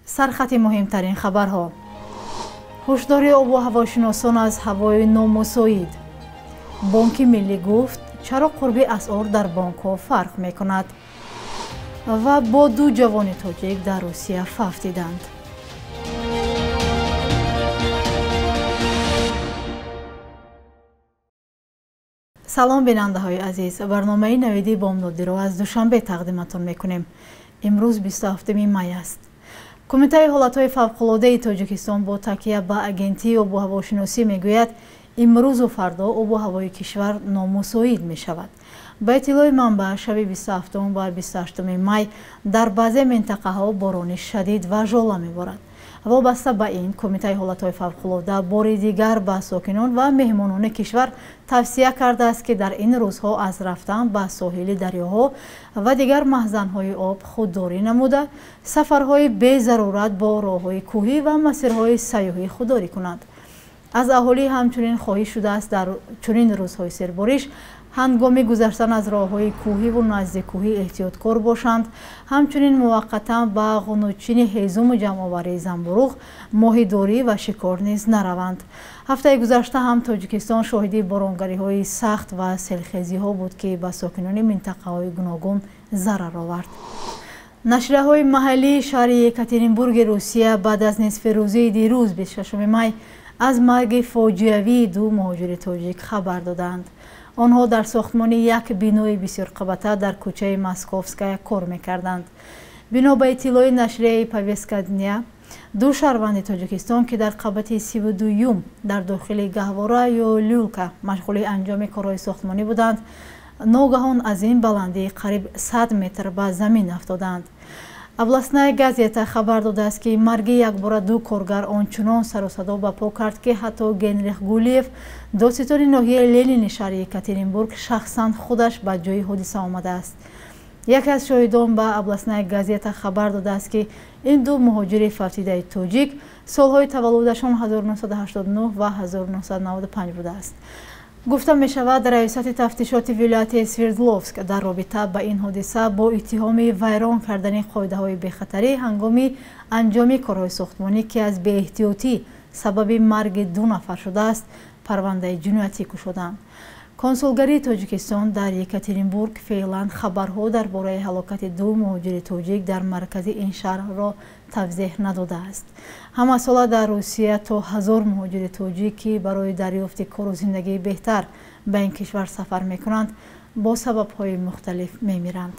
Сархати муҳимтарин хабарҳо. Ҳушдори обу ҳавошиносон аз ҳавои номусоид. Бонки миллӣ гуфт, чаро қурби асъор дар бонкҳо фарқ мекунад. Ва бо ду ҷавони тоҷик дар Русия фавтиданд. Салом, бинандаҳои азиз. Барномаи навиди бомдодиро аз Душанбе тақдиматон мекунем. Имрӯз 27 май аст. Кумитаи ҳолатҳои фавқулодаи Тоҷикистон бо такя ба агентии обу ҳавошиносӣ мегӯяд, имрӯзу фардо обу ҳавои кишвар номусоид мешавад. Ба иттилои манбаъ, шаби 27 ва 28 май дар баъзе минтақаҳо борони шадид ва жола меборад. Вобаста ба ин, Кумитаи ҳолатҳои фавқулода бори дигар ба сокинон ва меҳмонони кишвар тавсия кардааст, ки дар ин рӯзҳо аз рафтан ба соҳили дарёҳо ва дигар маҳзанҳои об худдорӣ намуда, сафарҳои безарурат бо роҳҳои кӯҳӣ ва масирҳои сайёҳӣ худдорӣ кунанд. Аз аҳолӣ ҳамчунин хоҳиш шудааст, дар чунин рӯзҳои сербориш ҳангоми гузаштан аз роҳҳои кӯҳиву наздиккӯҳӣ эҳтиёткор бошанд. Ҳамчунин муваққатан ба ғунучини ҳезуму ҷамъоварии занбуруғ, моҳидорӣ ва шикор низ нараванд. Ҳафтаи гузашта ҳам Тоҷикистон шоҳиди боронгариҳои сахт ва селхезиҳо буд, ки ба сокинони минтақаҳои гуногун зарар овард. Нашрияҳои маҳаллии шаҳри Екатеринбурги Русия баъд аз нисфи рӯзии дирӯз 26 май аз марги фоҷиавии ду муҳоҷири тоҷик хабар доданд. Онҳо дар сохтмони як бинои бисёрқабата дар кӯчаи Московская кор мекарданд. Бино ба иттилои нашрияи «Повестка дня», ду шаҳрванди Тоҷикистон, ки дар қабати 32-юм дар дохили гаҳвора ё люлка машғули анҷоми корҳои сохтмонӣ буданд, ногаҳон аз ин баландии қариб 100 метр ба замин афтоданд. Областная газета хабар додааст, ки марги якбора ду коргар ончунон сару садо ба по кард, ки ҳатто Генрих Гулиев, додситони ноҳияи Ленини шаҳри Екатеринбург, шахсан худаш ба ҷои ҳодиса омадааст. Яке аз шоҳидон ба Областная газета хабар додааст, ки ин ду муҳоҷири фавтидаи тоҷик солҳои таваллудашон 1989 ва 1995 будааст. Гуфта мешавад, раёсати тафтишоти вилояти Свердловск дар робита ба ин ҳодиса бо иттиҳоми вайрон кардани қоидаҳои бехатарӣ ҳангоми анҷоми корҳои сохтмонӣ, ки аз беэҳтиётӣ сабаби марги ду нафар шудааст, парвандаи ҷиноятӣ кушоданд. Консулгарии Тоҷикистон дар Екатеринбург феълан хабарҳо дар бораи ҳалокати ду муҳоҷири тоҷик дар маркази ин шаҳрро тавзеҳ надодааст. Ҳамасола дар Русия то 1000 муҳоҷири тоҷик, ки барои дарёфти кору зиндагии беҳтар ба ин кишвар сафар мекунанд, бо сабабҳои мухталиф мемиранд.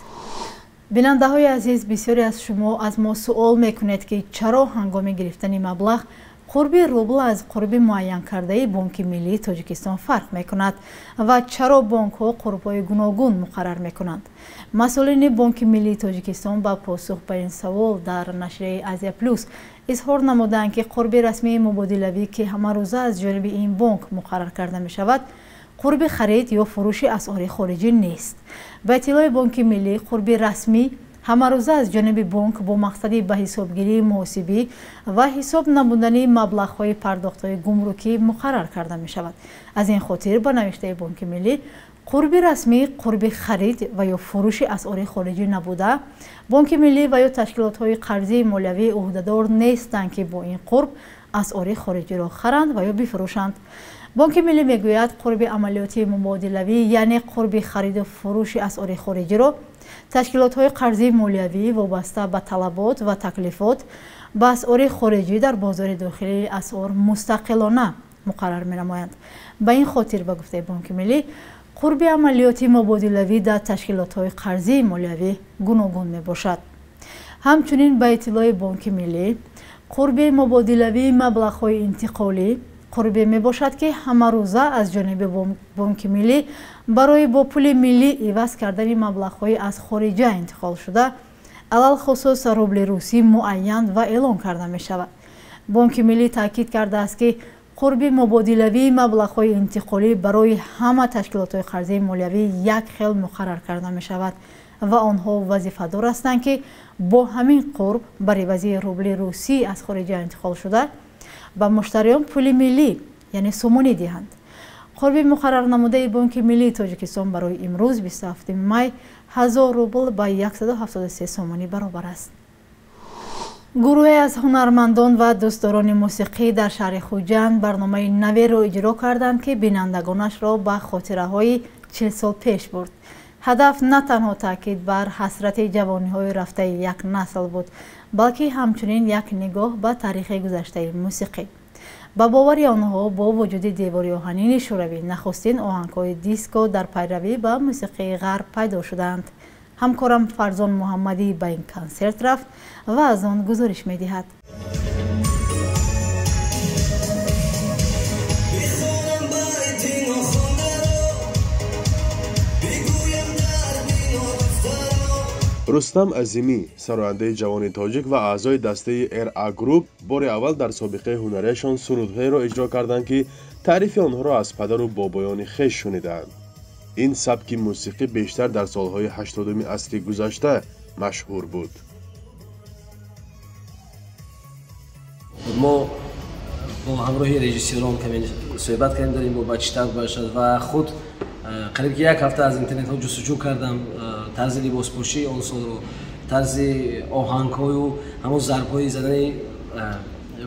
Бинандаҳои азиз, бисёре аз шумо аз мо суол мекунед, ки чаро ҳангоми гирифтани маблағ қурби рубл аз қурби муайянкардаи Бонки миллии Тоҷикистон фарқ мекунад ва чаро бонкҳо қурбҳои гуногун муқаррар мекунанд. Масъулини Бонки миллии Тоҷикистон ба посух ба ин савол дар нашрияи Азия Плюс изҳор намуданд, ки қурби расмии мубодилавӣ, ки ҳамарӯза аз ҷониби ин бонк муқаррар карда мешавад, қурби харид ё фурӯши асъори хориҷӣ нест. Ба иттилои Бонки миллӣ, қурби расмӣ ҳамарӯза аз ҷониби бонк бо мақсади ба ҳисобгирии муҳосибӣ ва ҳисоб намудани маблағҳои пардохтҳои гумрукӣ муқаррар карда мешавад. Аз ин хотир, ба навиштаи Бонки миллӣ, қурби расмӣ қурби харид ва ё фурӯши асъори хориҷӣ набуда, Бонки миллӣ ва ё ташкилотҳои қарзии молиявӣ ӯҳдадор нестанд, ки бо ин қурб асъори хориҷиро харанд ва ё бифурӯшанд. Бонки миллӣ мегӯяд, қурби амалиёти мубодилавӣ, яъне қурби хариду фурӯши асъори хориҷиро ташкилотҳои қарзии молиявӣ вобаста ба талабот ва таклифот ба асъори хориҷӣ дар бозори дохилии асъор мустақилона муқаррар менамоянд. Ба ин хотир, ба гуфтаи Бонки миллӣ, қурби амалиёти мубодилавӣ дар ташкилотҳои қарзии молиявӣ гуногун мебошад. Ҳамчунин, ба иттилои Бонки миллӣ, қурби мубодилавии маблағҳои интиқолӣ қурбе мебошад, ки ҳамарӯза аз ҷониби Бонки миллӣ барои бо пули миллӣ иваз кардани маблағҳои аз хориҷа интиқолшуда, алалхусус рубли русӣ, муайян ва эълон карда мешавад. Бонки миллӣ таъкид кардааст, ки қурби мубодилавии маблағҳои интиқолӣ барои ҳама ташкилотҳои қарзии молиявӣ як хел муқаррар карда мешавад ва онҳо вазифадор ҳастанд, ки бо ҳамин қурб бар ивази рубли русӣ аз хориҷа интиқолшуда ба муштариён пули миллӣ, яъне сомонӣ диҳанд. Қурби муқаррарнамудаи Бонки миллии Тоҷикистон барои имрӯз 27 май 1000 рубл ба 173 сомонӣ баробар аст. Гурӯҳе аз ҳунармандон ва дӯстдорони мусиқӣ дар шаҳри Хуҷанд барномаи наверо иҷро карданд, ки бинандагонашро ба хотираҳои 40 сол пеш бурд. Ҳадаф на танҳо таъкид бар ҳасрати ҷавониҳои рафтаи як насл буд, балки ҳамчунин як нигоҳ ба таърихи гузаштаи мусиқӣ. Ба бовари онҳо, бо вуҷуди девори оҳанини шӯравӣ, нахустин оҳангҳои диско дар пайравӣ ба мусиқии ғарб пайдо шудаанд. Ҳамкорам Фарзон Муҳаммадӣ ба ин консерт рафт ва аз он гузориш медиҳад. Рустам Азимӣ, сарояндаи ҷавони тоҷик ва аъзои дастаи РА Груп, бори аввал дар собиқаи ҳунарияшон сурудҳоеро иҷро карданд, ки таърифи онҳоро аз падару бобоёни хеш шунидаанд. Ин сабки мусиқӣ бештар дар солҳои 80-уми асри гузашта машҳур буд. Мо бо ҳамроҳи режиссёрон каме суҳбат кардем дар ин бобат, чӣ тавр бошад, ва худ қариб ки як ҳафта аз интернетҳо ҷустуҷӯ кардам тарзи либоспӯшии он солро, тарзи оҳангҳою ҳамон зарбҳои задани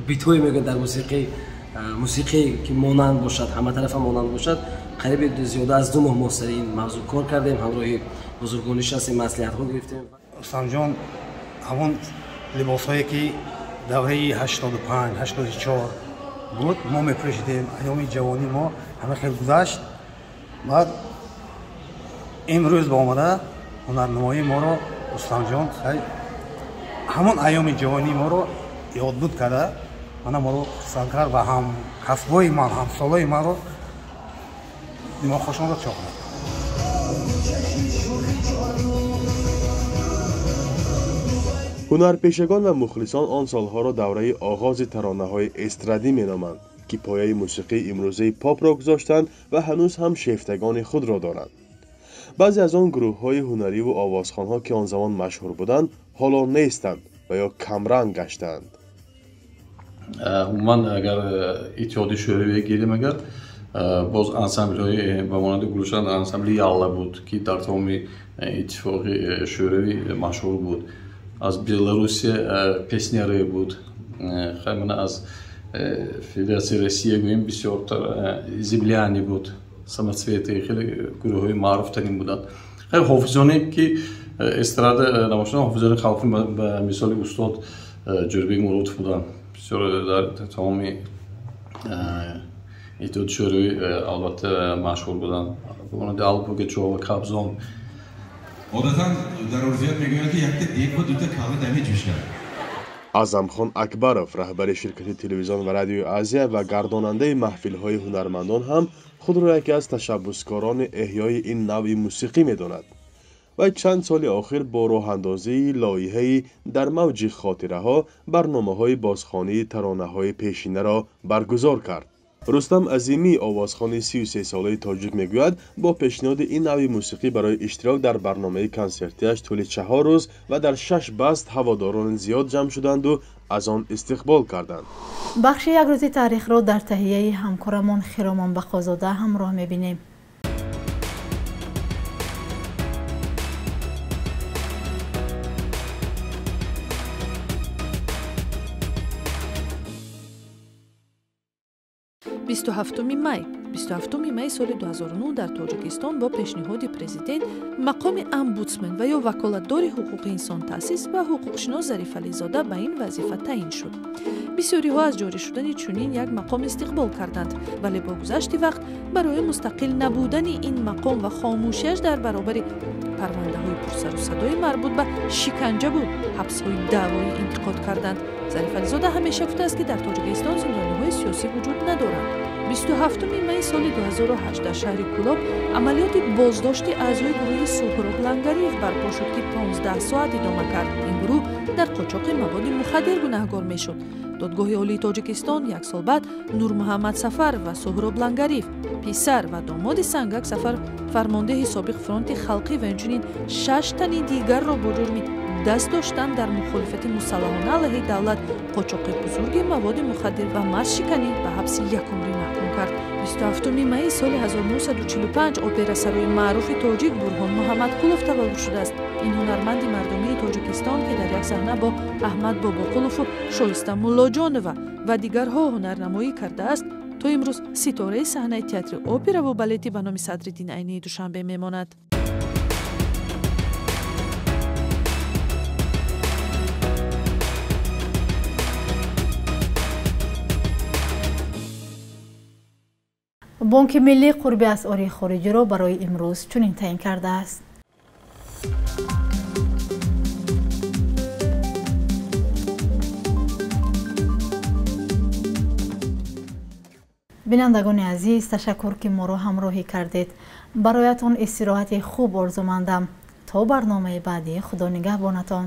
битҳое мегӯяд дар мусиқӣ, мусиқие ки монанд бошад, ҳаматарафа монанд бошад. Қариби зиёда аз 2 моҳ мо сари ин мавзӯъ кор кардем, ҳамроҳи бузургон нишастем, маслиҳатҳо гирифтем. Рустамҷон ҳамон либосҳое ки давраи 85, 84 буд, мо мепӯшидем. Айёми ҷавонии мо ҳама хел гузашт. Баъд имрӯз ба омада ҳунарнамоии моро Рустамҷон ҳамон айёми ҷавонии моро ёдбуд карда, мана моро хурсанд кард ва ҳам касбҳои ман, ҳамсолои манро димоғҳошонро чоқ кард. Ҳунарпешагон ва мухлисон он солҳоро давраи оғози таронаҳои эстрадӣ меноманд, ки пояи мусиқии имрӯзаи попро гузоштанд ва ҳанӯз ҳам шефтагони худро доранд. Баъзе аз он гурӯҳҳои ҳунариву овозхонҳо, ки он замон машҳур буданд, ҳоло нестанд ва ё камранг гаштаанд. Умуман агар Иттиҳоди Шӯравӣ гирем, агар боз ансамблҳои ба монанди Гулшан, ансамбли Ялла буд, ки дар тамоми Иттифоқи Шӯравӣ машҳур буд. Аз Беларусия Песняры буд. Хаймана аз Федератсияи Россия гӯем, бисёртар Земляне буд, Самоцветы, хеле гурӯҳҳои маъруфтарин буданд. Хеле ҳофизоне ки эстрада намошанд, ҳофизони халқӣ ба мисоли устод Ҷӯрбек Муродов буданд. Бисёр дар тамоми Иттиҳоди Шӯравӣ албатта машҳур буданд. Ба монанди Алла Пугачёва, Кобзон. Одатан дар урфият мегӯянд, ки якта дег ва дута калла намеҷӯшад. Аъзамхон Акбаров, раҳбари ширкати телевизион ва радиои Азия ва гардонандаи маҳфилҳои ҳунармандон, ҳам худро яке аз ташаббускорони эҳёи ин навъи мусиқӣ медонад. Вай чанд соли охир бо роҳандозии лоиҳаи дар мавҷи хотираҳо барномаҳои бозхонии таронаҳои пешинаро баргузор кард. Рустам Азимӣ, овозхони 33-солаи тоҷик, мегӯяд, бо пешниҳоди ин навъи мусиқӣ барои иштирок дар барномаи консертиаш тӯли 4 рӯз ва дар 6 баст ҳаводорони зиёд ҷамъ шуданду аз он истиқбол карданд. Бахши як рӯзи таърихро дар таҳияи ҳамкорамон Хиромон Бақозода ҳамроҳ мебинем. 27 май. 27 май соли 2009 дар Тоҷикистон бо пешниҳоди президент мақоми омбудсмен ва ё ваколатдори ҳуқуқи инсон таъсис ва ҳуқуқшинос Зарифализода ба ин вазифа таъин шуд. Бисёриҳо аз ҷорӣ шудани чунин як мақом истиқбол карданд, вале бо гузашти вақт барои мустақил набудани ин мақом ва хомӯшиаш дар баробари парвандаҳои пурсару садои марбут ба шиканҷаву ҳабсҳои даъвоӣ интиқод карданд. Зарифализода ҳамеша гуфтааст, ки дар Тоҷикистон зиндониҳои сиёсӣ вуҷуд надоранд. 27 май соли 2008 дар шаҳри Кулоб амалиёти боздошти аъзои гурӯҳи Суҳроб Лангариев барпо шуд, ки 15 соат идома кард. Ин гурӯҳ дар қочоқи маводи мухаддир гунаҳгор мешуд. Додгоҳи Олии Тоҷикистон як сол баъд Нурмуҳаммад Сафар ва Суҳроб Лангариев, писар ва домоди Сангак Сафар, фармондеҳи собиқ фронти халқӣ ва инчунин 6 тани дигарро бо ҷурми даст доштан дар мухолифати мусаллаҳона алайҳи давлат, қочоқи бузурги маводи мухаддир ва марзшиканӣ ба ҳабси якумрӣ маҳкум кард. 27 майи соли 1945 операсарои маъруфи тоҷик Бурҳон Муҳаммадқулов таваллуд шудааст. Ин ҳунарманди мардумии Тоҷикистон, ки дар як саҳна бо Аҳмад Бобоқулову Шоиста Муллоҷонова ва дигарҳо ҳунарнамоӣ кардааст, то имрӯз ситораи саҳнаи театри операву балети ба номи Садриддин Айнии Душанбе мемонад. Бонки миллӣ қурби асъори хориҷиро барои имрӯз чунин таъин кардааст. Бинандагони азиз, ташаккур, ки моро ҳамроҳӣ кардед. Бароятон истироҳати хуб орзумандам. То барномаи баъдӣ, Худо нигаҳбонатон.